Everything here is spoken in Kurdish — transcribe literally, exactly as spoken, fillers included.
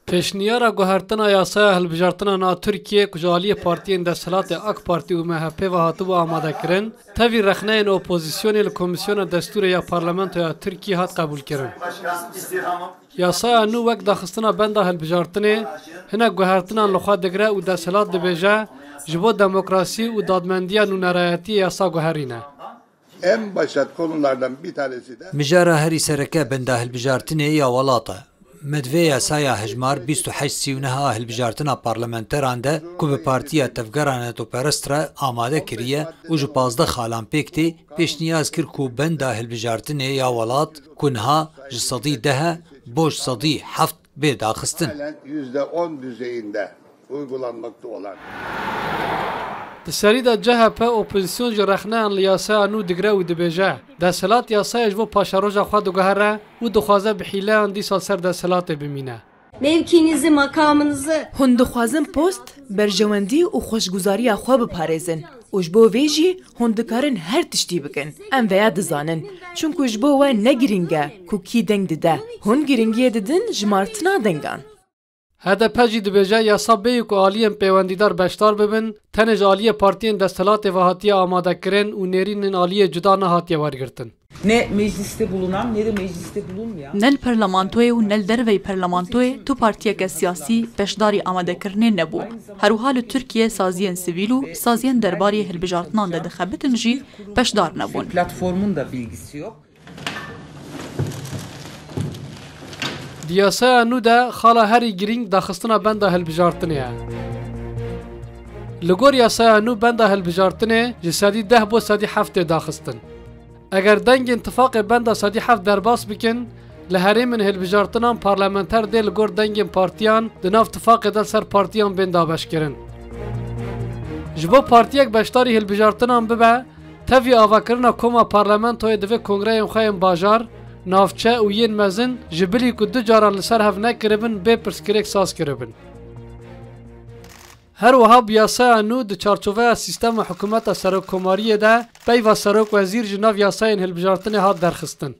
Pêşniyara guhertina yasaya hilbijartina na Tirkiyê ku ji aliyê partiyên desthilatê AK Partî û MHP ve hatibû amadekirin, tevî rexneyên opozisyonê li Komîsyona Destûrê ya Parlamentoya Tirkiyê hat qebûlkirin. Yasaya nû wek daxistina benda hilbijartinê hinek guhertinan li xwe digire û desthilat dibêje, ji bo demokrasî û dadmendiya nûnerayetiyê yasa guherîne. En başat konulardan bir tanesi de Mijara herî sereke benda hilbijartinê ya welat e. Me di vê yasaya hejmar bîst û heşt sî û neh a hilbijartina parlamenteran de ku bi Partiya Tevgera Netoperest re amade kiriye û ji pazdeh xalan pêk tê, pêşniyaz kir ku benda hilbijartinê ya welat ku niha ji sedî deh e, bo ji sedî heft bê daxistin. Halen yüzde on düzeyinde uygulanmakta olan Di serî de C H P opozîsyon jî rexneyan li yasaya nû digre û dibêje, desthilat yasayê ji bo paşeroja xwe diguhere û dixwaze bi hîleyan dîsa ser desthilatê bimîne. Mevkinizi, makamınızı Hûn dixwazin post, berjewendî û xweşguzariya xwe biparêzin û ji bo vê jî hûn dikarin her tiştî bikin. Em veya dizanin. Çunku ji bo we ne girîng e ku kî deng dide. Hûn girîngiyê didin jimartina dengan. H D P jî dibêje yasa bêyî ku aliyên pêwendîdar beşdar bibin, tenê ji aliyê partiyên desthilatê ve hatiye amadekirin û nêrînên aliyê cuda nehatiye wergirtin. Ne mecliste bulunan ne de mecliste bulunmayan Ne li parlamentoyê û ne li derveyî parlamentoyê tu partiyeke siyasî beşdarî amadekirinê nebû. Her wiha li Tirkiyê saziyên sivîl û saziyên derbarê hilbijartinan de dixebitin jî beşdar nebûn. Platformun da bilgisi yok. Di yasaya nû de xala herî girîng daxistina benda hilbijartinê ye. Li gor yasaya nû benda hilbijartinê ji sedî deh bo sedî heft tê daxistin. Eger dengên tifaqê benda sedî heft derbas bikin, li herêmên hilbijartinan parlamenter dê li gor dengên partiyan di nav tifaqê de li ser partiyan bên dabeşkirin. Ji bo partiyek beşdarî hilbijartinan bibe, tevî avakirina koma parlamentoyê divê kongreyên xwe yên bajar, navçe û yên mezin ji bilî ku du caran li ser hev nekiribin bê pirsgirêk saz kiribin. Her wiha bi yasaya nû di çarçoveya sîstema hikûmeta serokkomariyê de peyva serokwezîr ji nav yasayên hilbijartinê hat derxistin.